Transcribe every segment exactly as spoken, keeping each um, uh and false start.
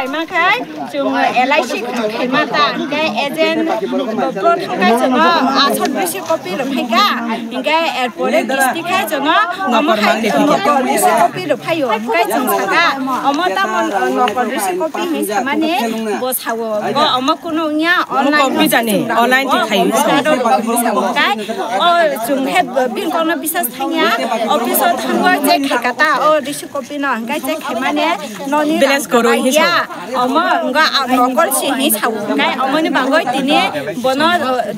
Khaima khai chwng L I C khaima ta, hwnkhe agent bo thangkai chwng asol bisi copy rwphaikha, hwnkhe erpore kisti khai chwng omo hai nokol bisi copy rwphaio, hwnkhe chwng sakha omo tamo nokol bisi copy hinwi samani bo sao, bo omo kunu wngya, online copy jani, online ti khaio. Hwnkhe o chwng he bini kokno bisas thangya, office o thangwi check khaikha ta, o bisi copy no hwnkhe check khaimani noni balance rang kwrwi hinwi ya, omo wngkha ang nokol se hinwi sao, hwnkhe omoni bagwi tini bono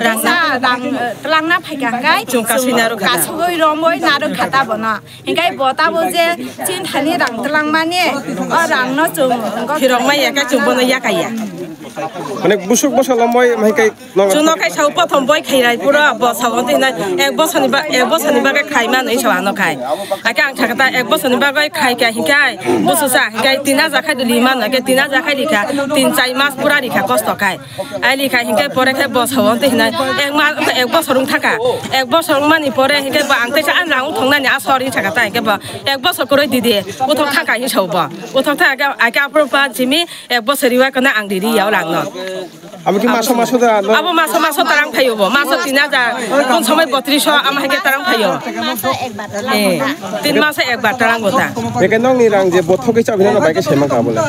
rang rang twlangna phaikha, hwnkhe chwng kasui narwkha ta. Kasugwi romwi narwkha ta bono, hwnkhe bo tabo je chinthani rang twlangmani o rangno chwng phirokma ya khe chwng bono yakaiya. Mane busuk bwsa lomwi hwnkhe Chwngno kaisa o prothom boi khairai puro bo sao twi hinai ek bosorni ba-, ek bosorni bagwi khai mano hinwi sao ano khai. Hakhe ang sakha ta ek bosorni bagwi khai kha hinkhai bususa hinkhai tin hajar khai dili mano khe tin hajar khai rikha tin chai mas pura rikha kosto khai. Ai rikha hinkhai pore khe bo sao twi hinai ek ma-, ek bosor wng thaka. Ek bosor wngmani pore hinkhai bo ang teisa ani rang wng thongnani a sor hinwi sakha ta hinkhai bo ek bosor kwrwi didi uthok thangkha hinwi sao bo. Uthok thangkha khe hakhe aphuru pa jimi ek bosor riwai kheno ang riri ya o rangno. Abo ki maso maso da no? Abo maso maso tarang phaio bo. Maso tin hajar, kun somoi botris so, ama hai khe tarang phaio. Maso ekbar. Eh, tin maso ekbar tarang bo ta. Beke nong ni rang je bothok khe chabi na bai khe sema ka bole.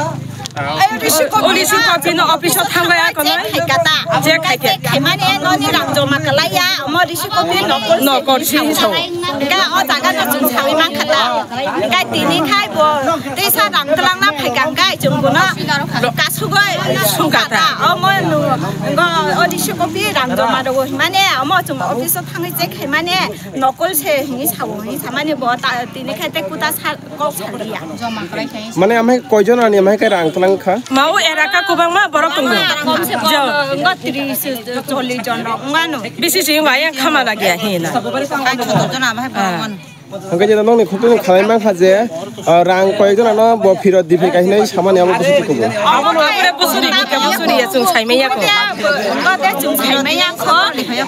Uli si kopi no office o thangbai ako noi. Check khai kha ta. Check khai kha. Check khai mane no ni rang joma kalai ya, mo ri si kopi no kol. No kol si so. Ga o jaga no chung sawi man kha ta. Ga tini khai bo. Teisa rang twlang na phai kang kai chung bo no. Kasugoi sungkata. Omo nung ngo o disi kopi rang joma rwo himane omo chung office o thangwi check khaimane nokol se hinwi sao hinwi samani bo ta tini khai te kuta sal kok saliya. Mane amhai koijon ani amhai kai rang twlang kha? Ma o era ka kubang ma borok tongo. Komse kom ngo tris chollis jon rok ngano. Bisi si ngo ayang khama lagi ahi na. Kai chotor jon amhai borok ngano. Hwnkhe jeno nokni khukchukni khalai mankha je, ah, rang koyekjona no bo phirot di phai kahinai samani abo bwswk tukugo. Abo no abore bwswk ri khe bwswk ri ya chwng saimaya kho. Bo te chwng saimaya kho.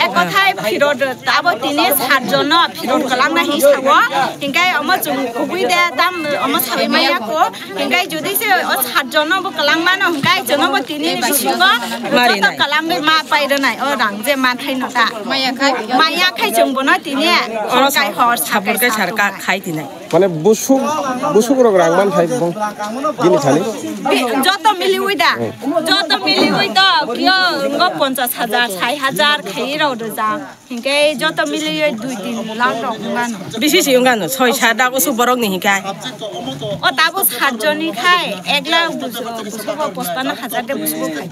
Ek kothai phirot abo tini sat jon no phirot kwlangna hi sao. Hinkhai omo chwng kubui de tam omo saimaya kho. Hinkhai jodi se o sat jon no bo kwlang mano hinkhai chwng no bo tini ni bisingo joto kwlangwi ma pai rwnai o rang je manthai no ta. Maya khai chwng bono tini hor kai hor sar kai sar khai tinai. Mane busuk, busuk rok rang man khai bong bini thani. Joto miliwi da, joto miliwi to kio ngo ponchas hajar, sai hajar khai rok rwjak. Hinkhe joto miliwi dui tin lakh rok wngano. Bisi si wngano, soi sat da usuk borok ni hinkhe. O tabo sat joni khai ek lakh buso, buso bo pochpanno hajar de buso bo khai.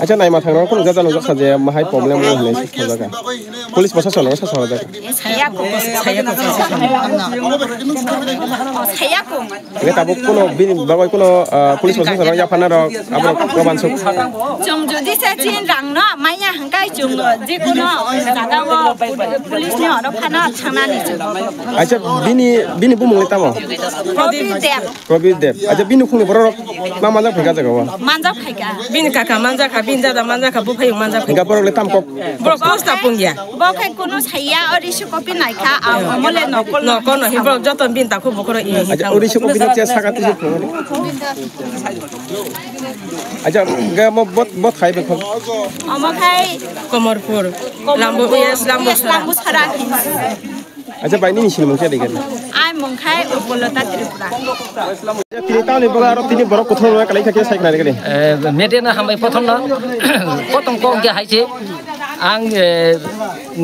Acha naima thangrok khuluk jata nujak sa je mahai problem wng hinwi sik thangjaga. Police proshasonno sa sa jaga. Saya ko, saya ko. Saya ko. Hingke tabuk kuno bini bagoi kuno, ah, police proshasonno yaphana rok aborok kaban sok. Chwng jodi se chin rang no manya hingkai chwng je kuno jaga o police ni oro phano thangnani chwng. Acha bini, bini bumung le tamo? Probir Deb. Probir Deb. Acha bini khungni borok rok ma manjak phaika jaga o? Manjak phaika. Bini kaka manjak kha, bini dada manjak kha, buphayung manjak kha. Hingke borok le tam kok? Borok posta pungya. Bo khai kuno saiya, o risi kopi naikha, a, omo le nokol no. Nokol no, himborok joto bini takhu bokhoro i. Acha, o risi kopi no che saka tisi phungo. Acha, ga mo bot, bot khai bekho. Omo khai Komorpur. Komorpur. Lambu, yes, Lambu Yes, sara. Lambu sara. Acha, bai nini sinimung khe degen? Ai mung khai Upolota Tripura. Tini tamni boga aro tini borok kothoma kalai kha khe sai khnari kani. Eh, media no hambai prothom no. Prothom kok ge hai se ang, eh,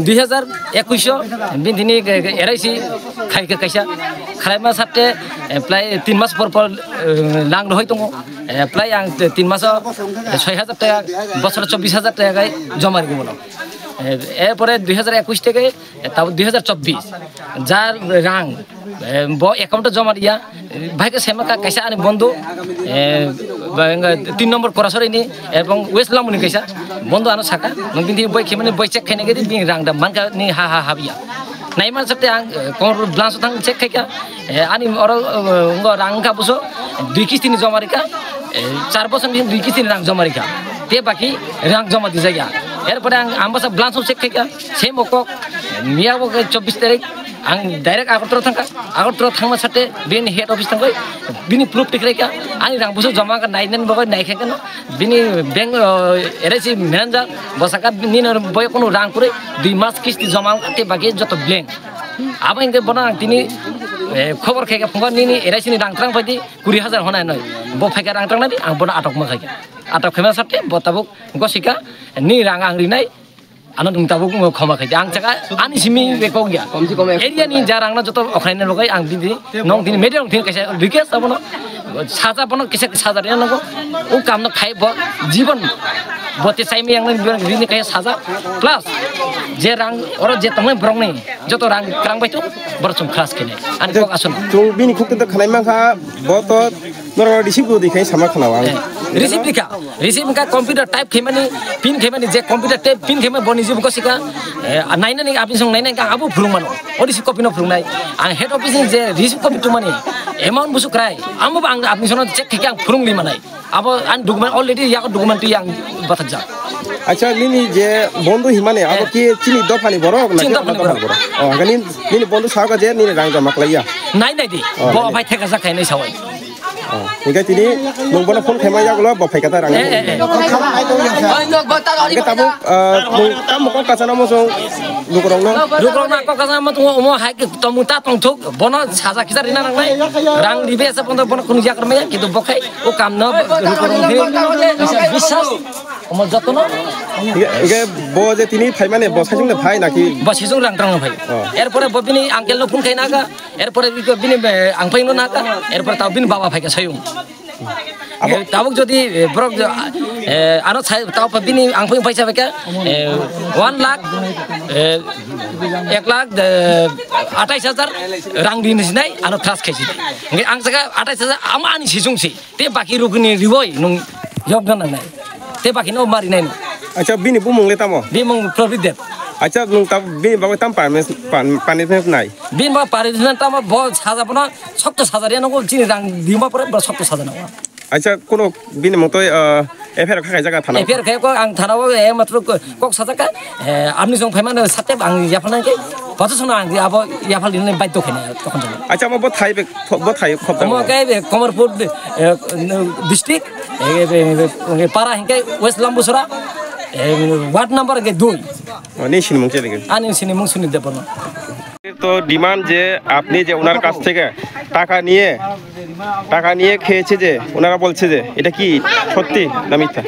dui hajar ekush o bini thini, eh, eraisi khai kha kaisa. Khalaima satte, eh, plai tin mas por por, eh, lang rohoi tongo. Eh, plai ang tin mas o, eh, soi hajar taka, bosor chobbish hajar taka kai joma ri bono. Eh, er pore dui hajar ekush theke, eh, tabo dui hajar chobbish. Jar rang, eh, bo account o joma riya, eh, bhai ke sema ka kaisa ani bondhu, eh, ba, enga tin number Korasori ni, ebong West Lambu ni kaisa bondhu ano saka, nung bini boi khemani boi check khaina gedi bini rang da manka ni ha ha ha biya. Nai man sakte ang, eh, kor blanch thang check khaika, eh, ani oro, eh, ngo rang ka buso, dui kisti ni joma rika, eh, char bosor ni dui kisti ni rang joma rika. Te baki rang joma di jaya. Er pore ang ambasa blanch check khaika, same okok, miya bo chobbish tarik, Ang direct Agartala thangkha, Agartala thangma sate bini head office thangkha, bini proof tikhlaikha, ani rang busu joma kha nai nani bagwi nai kha keno, bini bank, uh, L I C manager bosaka nini boy kono rang kwrwi dui mas kisti joma wngkha tei baki joto blank. Abo hinkhe bono ang tini, eh, khobor khaikha phungo nini L I C ni rang twrang phaidi kuri hajar honai noi, bo phaikha rang twrang nadi ang bono atok ma khaikha, atok khaima sate bo tabuk gosika ni rang ang rinai. Ano nwng tabuk wngkha khoma khaidi. Ang saka ani simi beko ya. Komsi kom ek Area ni jar ang na joto okhai na logai ang didi. Nong dini media nong dini kaisa request abono. Saja bono kisa saja ria nogo. O kam no khai bo jibon. Bote sai mi yang na dini kaisa saja. Plus je rang oro je tongmai borok ni joto rang krang bai tu borok chung khas kene. Ani kok asun. Chung bini khuk te khanai mangkha bo to norok receive bo dikhai sama khana ang. Eh, receive dikha. Receive wngkha computer type khaimani, pin khaimani, je computer type pin khaimani boni jibukha sika, eh, nainani abisong nainani ang abo phulung mano. O receive copy no phulungnai. Ang head office ni je receive copy tongmani, amount busu krai. Amo ang abisong check khaikhe ang phulung li manai. Abo ang document already yak document yang bathajak. Acha nini je bondhu himani abo Eh. ki chini dophani borok na Chini ki dophani dophani borok. borok? Oh, nini, nini bondhu sahaka je nini rang joma khlaiya. Nai nai di. Oh, Bo nai. bai theka jak khainai sawai. Oh, hingke tini nung bono phone khaima yagulo bo phaikha ta rang. Eh, eh, eh. Hingke tabuk, ah, nung tamo kok kachana mosong lukurokno. Lukurokno kok kachana mo tongo, omo hai ke tomung ta tongthok, bono saja kisa rina nangnai. Rang ribe asa bono, bono kunu yakar maya, kintu bo khai o kamno lukurokno biswas, omo jotono. Hingke, hingke bo je tini phaimani bo saichung de phai naki? Bo saichung rang tongno phai. Oh. Erpore bo bini uncle no phone khaina ga. Erpore bini, bini, eh, ang phaino naka, erpore tao bini baba phaika sayung. Abo Eh, tabuk jodi, eh, borok jo, eh, ano sai, tao pa bini ang phaino paisa phaika, eh, one lakh, eh, ek lakh, eh, atais hajar rang rini sinai, ano trust khaisi. Ang saka atais hajar ama ani sisung si. Te baki rukni riwoi nung yokna nangnai. Te baki no mari nai. Acha, bini bumung le tamo? Bini bumung Prabit Deb. Acha, nung ta bini bagwi tam punishment, pun-, punishment nai? Bini bagwi punishment tamo bo saja bono sokto saja riya nango, chini rang dima pore bo sokto saja nango. Acha, kono bini mungtoi, ah, F I R kha khaijak thana? F I R khe ko ang thana o, eh, matro ko, kok sajak ka, eh, amni song phaimano sate ang yaphalna ke, poto sono ang abo yaphal dinne baidyo khene tokon jabo. Acha, mo bo thai be, bo thai khop Omo jabo. Ke, eh, Kamalpur, eh, district, eh, eh, eh, eh, para hingke West Lambusora, eh, ward number ke dui. Oh, ni sini mung chede ke? Ani sini mung sini Debbarma. তো ডিমান্ড যে আপনি যে ওনার কাছ থেকে টাকা নিয়ে, টাকা নিয়ে খেয়েছে যে, ওনারা বলছে যে, এটা কি সত্যি না মিথ্যা?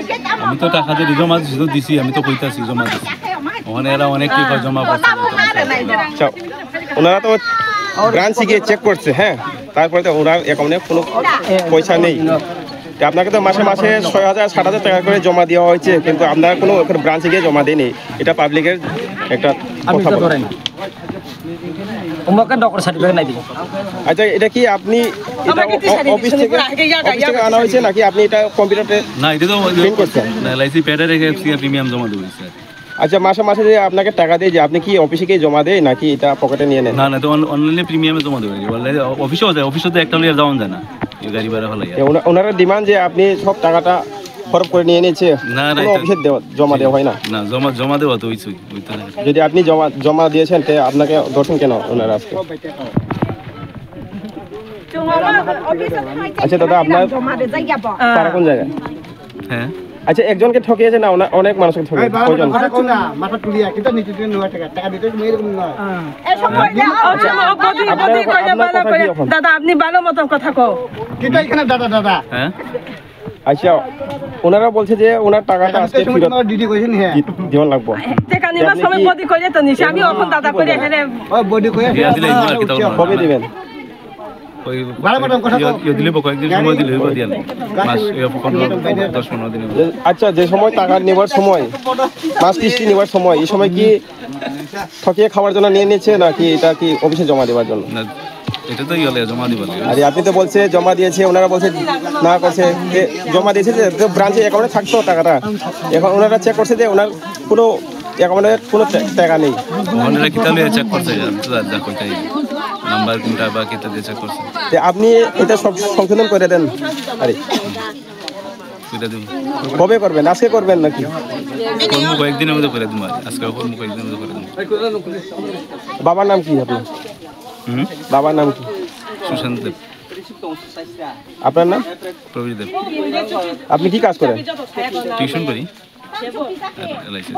আমি তো টাকা দিয়ে জমা দিছি, তো দিছি, আমি তো কইতাছি জমা দিছি। ওখানে এরা অনেক কি কয় জমা করছে। আচ্ছা, ওনারা তো ব্রাঞ্চে গিয়ে চেক করছে, হ্যাঁ, তারপরে তো ওনার অ্যাকাউন্টে কোনো পয়সা নেই। তো আপনাকে তো মাসে মাসে ছয় হাজার, সাত হাজার টাকা করে জমা দেওয়া হয়েছে, কিন্তু আপনারা কোনো ওখানে ব্রাঞ্চে গিয়ে জমা দেয়নি। এটা পাবলিকের একটা কথা বলা। Umake doktor certificate nai di. আচ্ছা, এটা কি আপনি এটা আমাকে তো অ-, অফিস থেকে, সার্টিফিকেট আগে, আগে, অফিস থেকে আগে, আনা হয়েছে নাকি আপনি এটা কম্পিউটারে না, এটা তো প্রিন্ট করছেন? না, এলআইসি প্যাডে রেখে এফসিআর প্রিমিয়াম জমা দেবো, স্যার। আচ্ছা, মাসে মাসে যে আপনাকে টাকা দেয়, যে আপনি কি অফিসে গিয়ে জমা দেয় নাকি এটা পকেটে নিয়ে নেন? না, না, তো অন-, অনলাইনে প্রিমিয়ামে জমা দেবো। অনলাইনে অফিসেও যায়, অফিসে তো একটা লিয়ার যাওয়া যায় না, এই গাড়ি ভাড়া হলে। এ, ওনা-, ওনারা ডিমান্ড যে আপনি সব টাকাটা হরপ করে নিয়ে নিয়েছে, না, না, কোনো এটা অফিসে দেওয়া, জমা দেওয়া হয় না? না, জমা, জমা দেওয়া তো হইছে, হইতে না। যদি আপনি জমা, জমা দিয়েছেন, তে আপনাকে ধরছেন কেন ওনারা আজকে? আচ্ছা দাদা, আপনার তারা কোন জায়গায়? হ্যাঁ। আচ্ছা, একজনকে ঠকিয়েছে না, ওনা-, অনেক মানুষকে ঠকিয়েছে? কয়জন? মাথা তুলিয়া, কিন্তু নিচে দিয়ে নেওয়া টাকা, টাকা দিতে তুমি এরকম নয়। আপনার, আপনার কথা কি এখন? দাদা, আপনি ভালো মতন কথা কও। কিন্তু এখানে দাদা, দাদা। হ্যাঁ? আচ্ছা, ওনারা বলছে যে ওনার টাকাটা আজকে ফেরত দি-, দেওয়া লাগবো। টেকা নিবার সময় বডি কইলে তো নিছে, আমি অখন দাদা কইলে হেরে। দিয়া দিলে ইগুলো আর কি তখন কবে দিবেন? ওই বারো বার কথা ইয়ে, কও। ইয়ে দিলে বকো, একদিন সময় দিলে হইব দিয়া। মাস, ইয়ে, পনেরো, দশ পনেরো দিনের মধ্যে। আচ্ছা, যে সময় টাকা নেবার সময়, মাস কিস্তি নেবার সময়, এই সময় কি ঠকিয়ে খাওয়ার জন্য নিয়ে নিচ্ছে নাকি এটা কি অফিসে জমা দেওয়ার জন্য? না, এটা তো ইয়ে জমা দিবা লাগে। আরে আপনি তো বলছে জমা দিয়েছে, ওনারা বলছে না করছে, এ, জমা দিয়েছে যে তো ব্রাঞ্চে অ্যাকাউন্টে থাকতো টাকাটা, এখন ওনারা চেক করছে যে ওনার কোনো অ্যাকাউন্টে কোনো টে-, টাকা নেই। ওনারা কিতা লইয়া চেক করছে? আমি তো যা, যা কইতাই। নাম্বার কোনটা বা কিতা দিয়ে চেক করছে? তে আপনি এটা সব সংশোধন করে দেন। আরে। করে দেব। কবে করবেন? আজকে করবেন নাকি? করবো কয়েকদিনের মধ্যে করে দেবো। আজকে করবো কয়েকদিনের মধ্যে করে দেবো। বাবার নাম কি আপনার? হুম? বাবার নাম কি? সুশান্ত দেব। আপনার নাম? প্রবীর দেব। আপনি কি কাজ করেন? টিউশন করি। আর এলআইসি।